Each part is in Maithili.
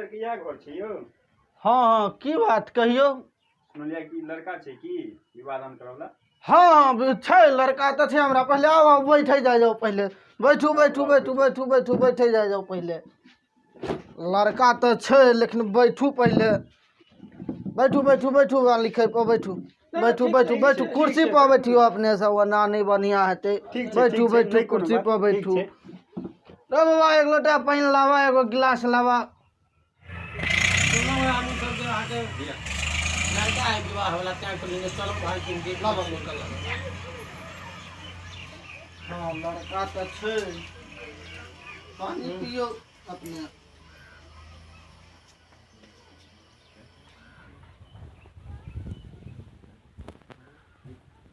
के इएह घर छै यौ। हँ हँ, की बात कहियौ? सुनलियै कि लड़का छै की विवाह दान करऽवला? हँ हँ, छै लड़का तऽ छै हमरा। पहिले आउ आउ, बैठे जाइ जाउ पहिले। बैठू बैठू बैठू बैठू बैठू, बैठे जाइ जाउ पहिले। लड़का तऽ छै लेकिन बैठू पहिले। बैठू बैठू बैठू, आ लिखै पर बैठू बैठू बैठू बैठू, कुर्सी पर बैठियौ अपने सब, ओना नहि बढ़िआँ हेतै। ठीक छै, बैठू ठीक छै, बैठू, नहि कोनो कुर्सी बात, पर ठीक बैठू। छै। रे बाबा, एक लोटा पानि लाबा, एगो गिलास लाबा। सुनलहुँ हेँ हमहूँ सब जे अहाँके लड़का है विवाह वाला, तैं कहलियै जे चलू भाय किन देख लाबा लोटा लाबा। हँ, लड़का तऽ छै। पानि पियौ अपने।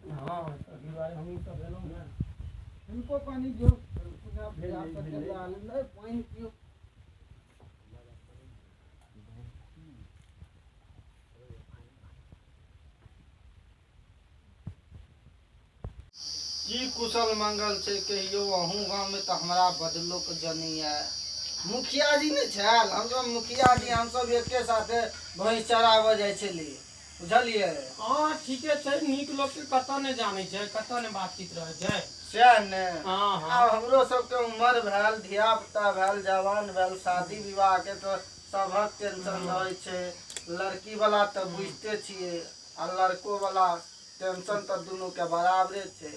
हँ, तऽ दुआरे हमहूँ सब एलहुँ हेँ। हिनको पानि दियौ। नहि, पानि पियौ। की कुशल मंगल छै कहियौ? अहूँ गाँवमे तऽ हमरा बड्ड लोक जनैया। मुखिया जी नहि छल? हमसब मुखिया जी हमसब एके साथे भैंस चराबऽ जाइ छलियै, बुझलियै? हँ, ठीके छै। नीक लोकके कतऽ नहि जानै छै, कतऽ नहि बातचीत रहै छै। सएह ने। हँ हँ। आब हमरो सबके उमर भेल, धिया पुता भेल, जवान भेल, शादी विवाह के तऽ सभक टेंशन रहै छै। लड़की वाला तऽ बुझिते छियै आ लड़को वाला, टेंशन तऽ दुनू के बराबरे छै।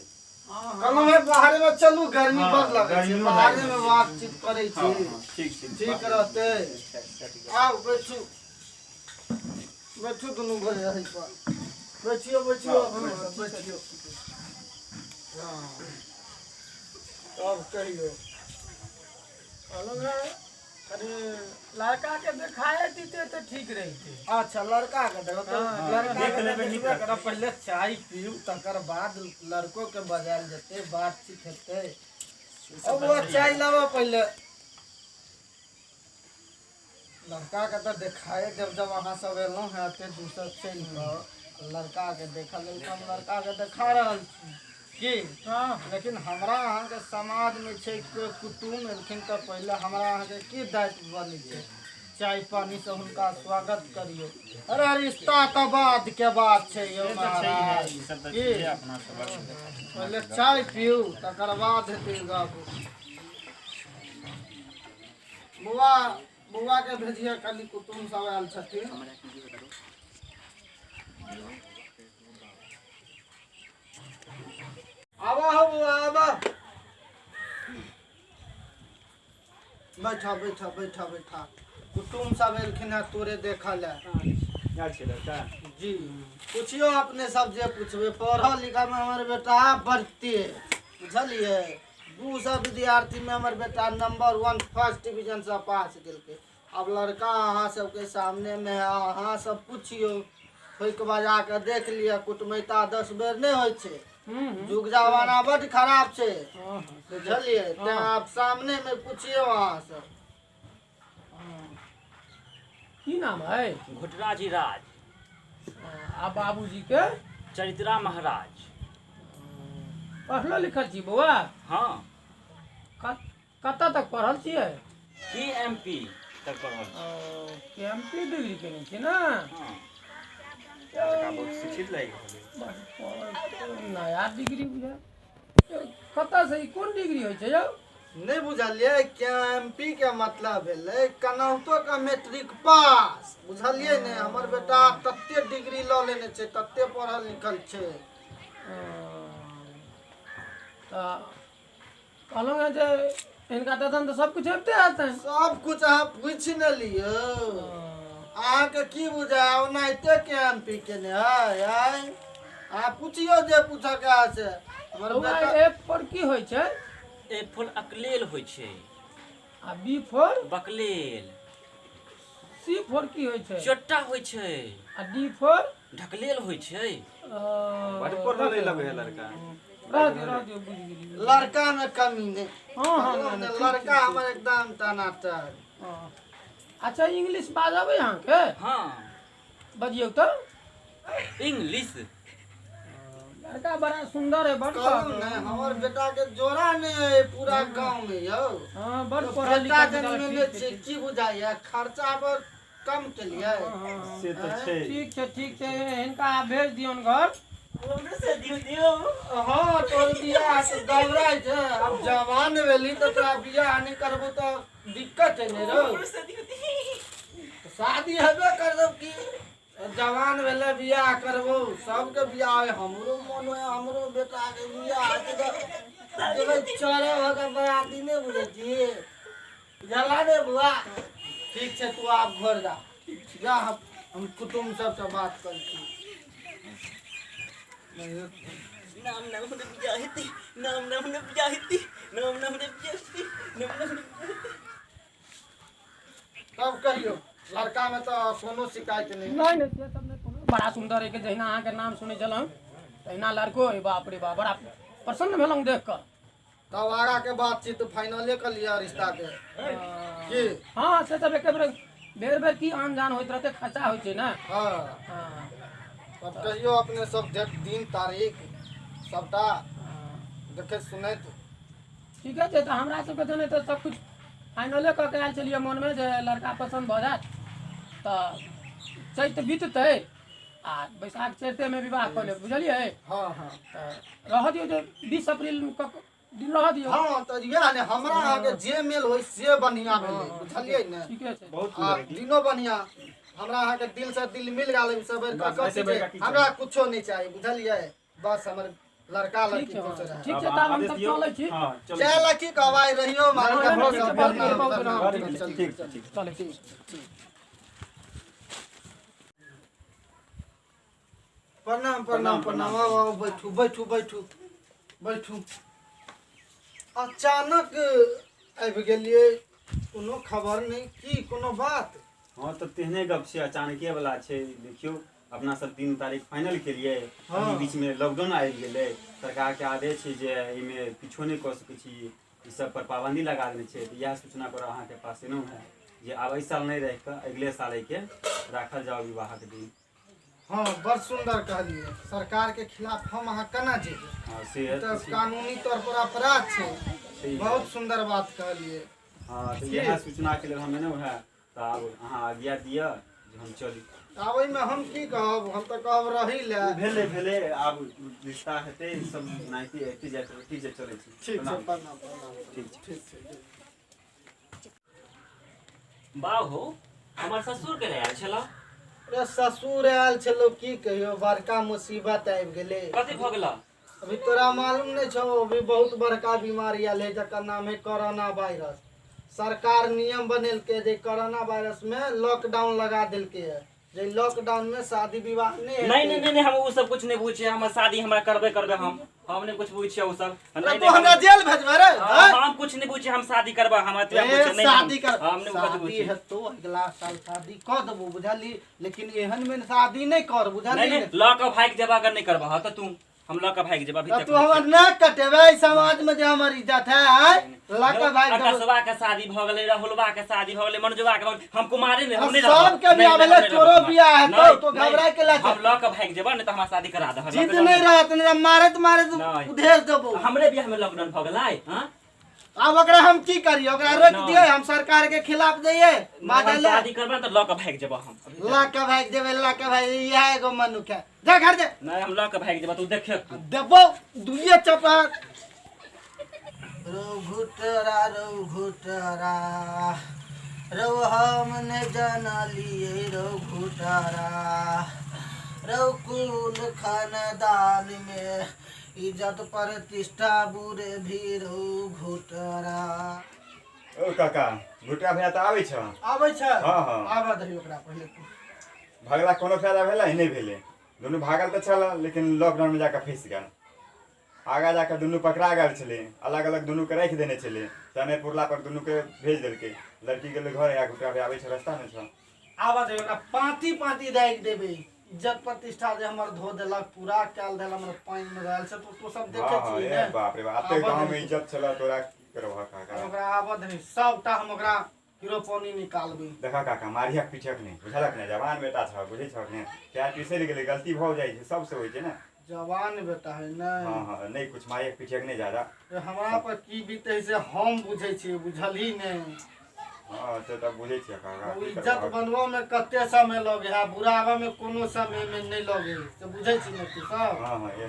हँ हँ। कहलहुँ हे, बाहरे मे चलू, गर्मी हँ, बड़ लगै छै। गर्मियो बाहरे लागि मे रहल छै। बातचीत करै हँ छी। हँ, ठीक छै। ठीक रहतै। आउ बैठू बैठू, दुनू गोरे रहै पर बैठियौ बैठियौ। हँ, हँ, बैठियौ। हँ, तब कहियौ। कहलहुँ हेँ कनि लड़काके देखाए दिते तऽ ठीक रहितै। अच्छा, लड़का के देखो तऽ हँ, लड़का देख के लेबै नीक देखबे रहतै। करब। पहिले चाय पीउ, तकर बाद लड़को के बजायल जेतै, बातचीत हेतै। अब वो चाय लाबऽ पहिले। लड़का के तऽ देखाए जब जब अहाँ सब एलहुँ हेँ एते दूर चलि कऽ लड़का के देखऽ लेल, तऽ हम लड़का के देखा रहल छी की। हँ। लेकिन हमरा अहाँके समाजमे छै, कोइ कुटुम्ब एलखिन तऽ पहिले हमरा अहाँके की दायित्व बनै छै? चाय पानीसँ हुनका स्वागत करियौ। अरे, रिश्ता तऽ बाद के बात छै यौ से तऽ छैहे, महाराज। ई सब तऽ की छैहे अपना सबक। पहिले चाय पीउ, तकर बाद हेतै गप। बौआ, बौआ के भेजिए कनि, कुटुम्ब सब आयल छथिन। आबा हो बौआ, आबा। बैठा बैठा बैठा बैठा। कुटुम्ब सब एलखिन हेँ तोरे देखऽ लए। आयल छै लड़का? जी, पुछियो अपने सब जे पुछबै। पढ़ल लिखल में हमर बेटा बढ़ते, बुझलियै? 200 विद्यार्थी में हमर बेटा नंबर 1 फर्स्ट डिवीजन से पास केलकै। अब लड़का अहाँ सबके सामने में है, अहाँ सब पुछियो। ठोकि बजा के देख लिअ। कुटमैता 10 बेर नहि होइ छै। युग जमाना बड खराब छै। हँ हँ बुझलियै? तें आप सामने में पुछियो अहाँ सब। की नाम है? घुटराजी राज। आ बाबूजी के? चरित्रा महाराज। पढ़लो लिखल छी बौआ? हँ। कतऽ तक पढ़ल छियै? के एम पी तक पढ़ल छी। के एम पी डिग्री केने छी ने? हँ। लड़का बहुत शिक्षित लागि रहल अइ। नया डिग्री बुझा कतऽसँ, ई कोन डिग्री होइ छै यौ? नहि बुझलियै? के एम पी के मतलब भेलै केनाहितो के मैट्रिक पास, बुझलियै ने? हमर बेटा तते डिग्री लऽ लेने छै, तते पढ़ल लिखल छै। तऽ कहलहुँ हेँ जे हिनका तखन तऽ सब किछु अबिते हेतनि। सब कुछ अहाँ पूछि ने लियौ। अहाँके की बुझाय, ओनाहिते के एम पी केने है? आँय, अहाँ पुछियौ जे पूछऽके है से। हमर बौआ, बेटा एफ पर की होइ छै? ए फोर अकलेल होइ छै। आ बी फोर? बकलेल। सी फोर की होइ छै? चोट्टा होइ छै। आ डी फोर? ढकलेल होइ छै। बड पढ़ल नहि लगै है लड़का। रह दियौ, रह दियौ, बुझि गेलियै। लड़का में कमी नहि। हँ हँ कहलहुँ नहि, ने, ठीक लड़का छै, हमर एकदम टनाटन। हँ। अच्छा, इंग्लिश बाजबै अहाँके? हँ। बजियौ तऽ। इंग्लिश। लड़का बड़ा सुंदर है, बड़ कहू ने हमर बेटा के जोड़ा नहीं है पूरा गांव में यौ। हाँ, बड़ तो पढ़ल बेटा लिखल जन्मेने ठीक छै, की बुझाइया खर्चा पर कम केलियै। से तऽ छै। ठीक छै, ठीक छै, हिनका भेज दियौन घर। हाँ, तोर बियाह से घबराइ छै, अब जवान भेली तऽ तोरा बियाह नहि करबो तऽ दिक्कत है ने रौ। शादी हेबे करबो की, जवान भेले बियाह करबो, सबके बियाह है, हमरो मन है हमरो बेटा के बियाह हेतै तऽ जेबै चढ़े भऽ कऽ बराती, नहि बुझै छी बुझला ने बुआ। ठीक छै, तू आब घर जा, जा, हम कुटुम्ब सबसँ बात करै छी। नाम नाम हमरा बियाह हेतै, नाम नाम हमरा बियाह हेतै, नाम नाम हमरा बियाह हेतै, नाम नाम हमरा बियाह हेतै। तब कहियौ, लड़का में तऽ कोनो शिकायत नहि? नहीं नहीं, से सब नहीं कोनो। बड़ा सुंदर है के जहिना अहाँके नाम सुनै छलहुँ तहिना लड़को है। बाप रे बाप, बड़ा प्रसन्न भेलहुँ देख कऽ। तब आगा के बातचीत फाइनले कर लिया रिश्ता के की? हाँ, से सब एके बेर बेर बेर की आन जान होइत रहतै, खर्चा होइ छै ने। हाँ। हाँ। तब कहियौ अपने सब डेट दिन तारीख सबटा देखे सुनैत। ठीके छै, तऽ हमरा सबके जने तऽ सब किछु फाइनले कऽ के आयल छलियै मनमे जे लड़का पसन्द भऽ जायत तऽ चैत बीततै आ बैसाख चैतेमे विवाह कऽ लेब, बुझलियै? हाँ हाँ। तऽ रहऽ दियौ जे 20 अप्रील के दिन रहऽ दियौ। हाँ, तऽ इएह ने हमरा अहाँके जे मेल होइ से बढ़िया भेलै, बुझलियै ने? ठीके छै। बहुत आ सुंदर है। दिनो बढ़िया, हमरा अहाँके दिल से दिल मिल गेल सब। बस, ऐसे बड़का की हमरा कुछो नहीं चाहिए, बुझलियै? बस हमर लड़का ठीक लड़की छै, खुश हाँ, रहे। ठीक छै, तब हम सब चलै छी। हाँ, चलू। चल, की कहबाई रहियो मार नहीं, के नहीं, सब ठीक छै, प्रणाम, बहुत प्रणाम, प्रणाम, चल, ठीक चल, ठीक। चलै छी। प्रणाम प्रणाम प्रणाम, आउ आउ, बैठू बैठू बैठू बैठू। अचानक आबि गेलियै, कोनो खबर नहि, की कोनो बात? हाँ, तऽ तेहने गप छै, अचानके वाला छै। देखियौ, अपना सब दिन तारीख फाइनल केलियै, एहि बीच में लॉकडाउन आबि गेलै। सरकार के आदेश छै जे एहिमे किछो नहि कऽ सकै छी, ई सब पर पाबंदी लगा देने छै। तऽ इएह सूचना पर अहाँके पास एलहुँ हेँ जे आब एहि साल नहि रहि कऽ अगिले साल एहिके राखल जाओ विवाहक दिन। हाँ, बड़ सुंदर कहलियै। सरकार के खिलाफ हम अहाँ केना जेबै? हाँ, से ई तऽ कानूनी तौर पर अपराध छै। छै। बहुत सुंदर बात कहलियै। हाँ, तऽ इएह सूचनाके लेल हम एलहुँ हेँ। तऽ आब अहाँ आज्ञा दिअ जे हम चली। आब ओहिमे हम की कहब, हम तऽ कहब रही ले। भेलै भेलै, आब रिश्ता हेतै सब नाइते एते जाइत। ठीक छै, चलै छी। ठीक छै। प्रणाम। प्रणाम प्रणाम। ठीक छै। ठीक छै। बाबू, हमर ससुर के आयल छल? अरे, ससुर आयल छलो, की कहियो, बड़का मुसीबत आबि गेलै। कथी भऽ गेल? अभी तोरा मालूम नहीं छौ, अभी बहुत बड़का बीमारी आयल है जकर नाम है कोरोना वायरस। सरकार नियम बनेलकै जे कोरोना वायरस में लॉकडाउन लगा देलकै है, जे लॉकडाउन में शादी विवाह नहीं नहीं। हेतै। नहीं नहीं नहीं, हम उ सब कुछ नहीं पूछे। हमर शादी हमरा करबे करबे। हम नहीं कुछ पूछे उ सब। अरे, नहीं, तू हमरा जेल भेजबे रे? हम हैं? हम कुछ नहीं पूछे, हम शादी करबा, हम एतबे ए, पूछे नहीं। शादी कर, हम नहीं कुछ शादी पूछे। हेतौ अगला साल, शादी कऽ देबो बुझली, लेकिन एहन में शादी नहीं कर, बुझली? नहीं नहीं, लऽ कऽ भागि जेबा अगर नहीं करबा तऽ तू। हम लऽ कऽ भागि जेबा अभी तऽ तक। तू हमर नाक कटेबे? एहि समाज में जे हमर इज्जत है, आय लऽ कऽ भागि देबो। अकसबा के शादी भऽ गेलै, राहुलबा के शादी भऽ गेलै, मनोजबा के भऽ गेलै, हम कुमारे में हम नहीं रहब। सबके नहीं, बियाह नहीं, भेलै, हम नहीं तोरो रहब। बियाह हेतौ, नहीं, तो नहीं, घबराय के ला हम लऽ कऽ भागि जेबा, नहीं तऽ हमरा शादी करा दह। जिद नहीं रहत, नहीं तऽ मारैत मारैत नहीं। उधेड़ देबो। हमरे बियाह में लॉकडाउन भऽ गेलै, हाँ? आब ओकरा हम की करियै? ओकरा रोकि नहीं। दियै? हम सरकार के खिलाफ जइयै बाजै हम लए? शादी करबा तऽ लऽ कऽ भागि जेबा हम। लऽ कऽ भागि जेबै, लऽ कऽ भागि, इएह एगो मनुख है। जा घर जा। नहीं, हम लऽ कऽ भागि जेबा, तू देखे तू। देबो दुइये चपा। रौ घुटरा, रौ घुटरा, रौ हम ने जानलियै, रौ घुटरा, रौ कुल खानदान में इज्जत प्रतिष्ठा बुरे भी, रौ घुटरा। ओ काका, घुटरा भैया तऽ आबै छ। आबै छै? हाँ, हाँ। आबऽ दही ओकरा पहिले तू। भगला कोनो फायदा भेलै? नहि भेलै। दुनू भागल तऽ छल, लेकिन लॉकडाउनमे जाकऽ फँसि गेल। आगाँ जाकऽ दुनू पकड़ा गेल छलै। अलग अलग दुनूके राखि देने छलै। समय पुरला पर दुनूके भेज देलकै। लड़की गेलै घर, या घुटरा भैया आबै छै, रस्तामे छ। आबऽ दही ओकरा, पाँती पाँती राखि देबै। इज्जत प्रतिष्ठा जे हमर धो देलक, पूरा कयल देल हमर पानि मे रहल छै, तो तू सब देखै हाँ हाँ छी ए ने। बाप रे बाप, एते आबऽ गाँवमे दही। इज्जत छल तोरा, की करबह काका? ओकरा आबऽ दही, सबटा हम ओकरा हीरो पानी निकालबै। देखा काका, मारियक पीछक नहि, बुझलक ने? जवान बेटा छ, बुझै छह ने? पैर फिसलि गेलै, गलती भऽ जाइ छै, सबसँ होइ छै ने। जवान बेटा है ने। हाँ हाँ नहीं कुछ मायक पीछे नहीं ज्यादा। हमरा पर की बीते से हम बुझै छियै, बुझलही नहीं। हाँ से तब बुझै छियै काका। इज्जत बनबो में कते समय लगे है, बुढ़ाबा में कोनो समय में नहीं लगे, से बुझै छी ने तू सब। हाँ हाँ ये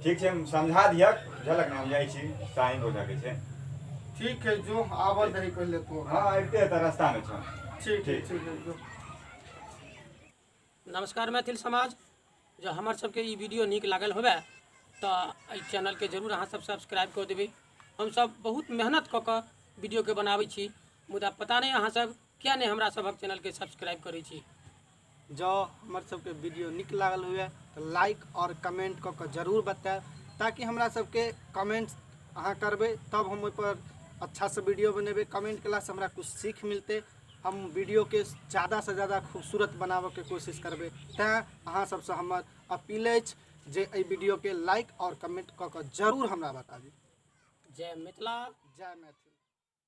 ठीक छै, हम समझा दियक बुझलक ने। हम जाइ छी साइन हो जाके छै। ठीक है जो आबऽ दही पहले तो। हाँ आबिते तऽ रास्ता में छौ। ठीक है ठीक है जो। नमस्कार मैथिल समाज, जो हमर सबके ई वीडियो नीक लागल होबे तऽ एहि चैनलके जरूर अहाँ सब सब्सक्राइब कऽ देबै। हमसब बहुत मेहनत कऽ कऽ वीडियोके बनाबै छी, मुदा पता नहि अहाँ सब किया नहि हमरा सबक चैनलके सब्सक्राइब करै छी। जँ हमर सबके वीडियो नीक लागल हुए तऽ लाइक और कमेंट कऽ कऽ जरूर बतायब, ताकि हमरा सबके कमेंट अहाँ करबै तब हम ओहिपर अच्छासँ वीडियो बनेबै। कमेंट कयलासँ हमरा कुछ सीख मिलतै, हम वीडियोके ज़्यादासँ ज़्यादा खूबसूरत बनाबऽके कोशिश करबै। तैँ अहाँ सबसँ हमर अपील अछि जे एहि वीडियोके लाइक और कमेंट कऽ कऽ जरूर हमरा बताबी। जय मिथिला, जय मैथिली।